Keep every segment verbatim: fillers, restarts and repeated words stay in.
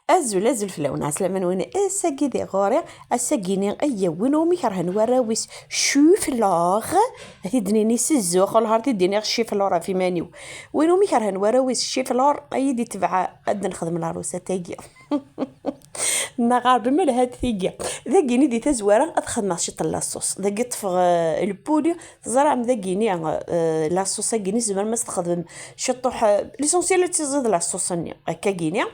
Azul, azul fell-awen, ɛeslama-nwen. Ass-agi di ɣur-i, ass-agi-ni, ayya, win umi kerhen warraw-is chou-fleur, ad t-id-nini s zzux, ulehar ad t-id-iniɣ chou-fleur ɣef iman-iw. Win umi kerhen warraw-is chou-fleur, ad iyi-d-itbeɛ, ad nexdem laṛusat-agi. Neɣ ɣer bmelhat tigi. Dagini di tazwara ad xedmeɣ ciṭ n laṣuṣ. Dagi ṭṭfeɣ, eh, lpuli, teẓram dagini, eh, laṣuṣ-agini tzemrem ad s-txedmem ciṭuḥ, eh, l'essentiel ad tiẓiḍ laṣuṣ-nni, akka gini.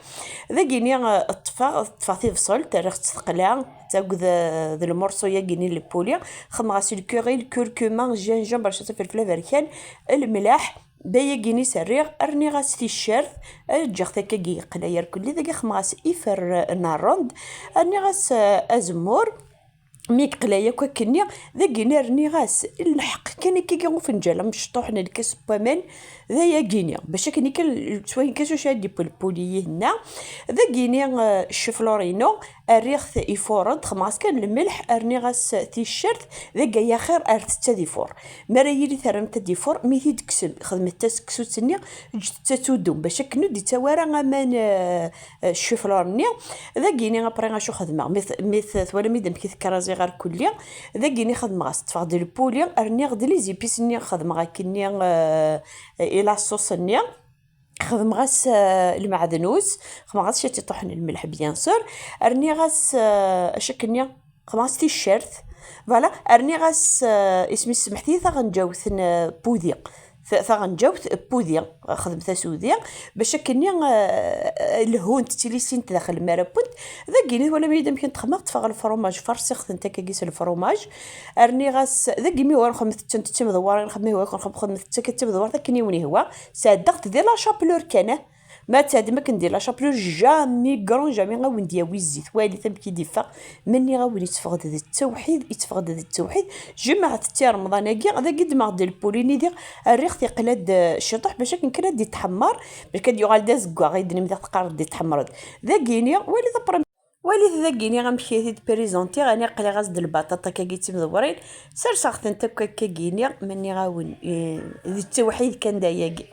Dagini, eh, ṭṭfeɣ, ṭṭfeɣ tibṣelt, rriɣ-tt teqla, akked, eh, d lmurṣu-yagini n lpuli. Xedmeɣ-as lkuri, lkurkuma, gingembre, ciṭ ifelfel aberkan, lmelḥ, d ayagi-nni s rriɣ, rniɣ-as ticcert, ǧǧiɣ-t akkagi yeqla yerkelli, dagi xedmeɣ-as ifer n rrond, rniɣ-as, eh, azemmur, mi yeqla yakk akkenni, dagini rniɣ-as lḥeqq kan akkagi ufenǧal amecṭuḥ n lkas n waman, d ayagi-nni, bac akken kan s wayen kan s wacu ad d-iwwi lpuli yihenna, dagini, eh, cciflur-inu, rriɣ-t ifuren, xedmeɣ-as kan lmelḥ, rniɣ-as ticcert, dagi ay axir ar tett ad ifur. Mi ara yili terram-t ad ifur, mi t-id-tekksem, xedmet-as seksu-nni, ǧǧet-tt ad tudum, bac akken ur d-ittawi ara aman, eh, eh, cciflur-nni. Dagini, après, acu xedmeɣ? Mi t-, mi t-, twalam-id amek i tekraẓi ɣer kulli. Dagini xedmeɣ-as, ṭṭfeɣ-d lpuli, rniɣ-d les épices-nni, xedmeɣ akkenni, eh, i laṣuṣ-nni. Xedmeɣ-as, eh, lmeɛdnus, xedmeɣ-as ciṭ iṭuḥen n lmelḥ, bien sûr. Rniɣ-as, eh, acu akkenni, xedmeɣ-as ticcert. Voilà, rniɣ-as, eh, isem-is, semḥet-iyi, taɣenǧawt n, eh, pudi. Ta-, taɣenǧawt n pudi, xedmet-as udi, bac akkenni, eh, lhunt, ttilisint daxel mi ara wwent. Dagini twalam-iyi-d amek n texmeɣ, ṭṭfeɣ lefrumaj, farṣiɣ-tent akkagi s lefrumaj. Rniɣ-as, dagi mi hwa nxedmet-tent d timdewwarin, mi hwa nxedmet-tent akka d timdewwart akken i wen-ihwa. Sɛeddaɣ-t di la chapelure kan, eh. Ma tɛeddem akken di la chapelure, jamais, grand jamais, a wen-d-yawi zzit. Walit amek i d-iffeɣ. Ma nniɣ-awen, itteffeɣ-d d ttawḥid, itteffeɣ-d d ttawḥid. Jemɛet-t i Remḍan-agi, dagi ddmeɣ-d lpulini diɣ, rriɣ-t yeqla-d, eh, ciṭuḥ, bac akken kan ad d-itḥemmer, bac ad yuɣal d azeggaɣ, i d-nnim diɣ teqqareḍ d-itḥemmreḍ. Dagini, walit après. Walit dagini amek i t-id-présenteɣ, ani qliɣ-as-d lbaṭaṭa akkagi d timdewwrin, serseɣ-tent akk akkagini, ma nniɣ-awen, eh, d ttawḥid kan d ayagi.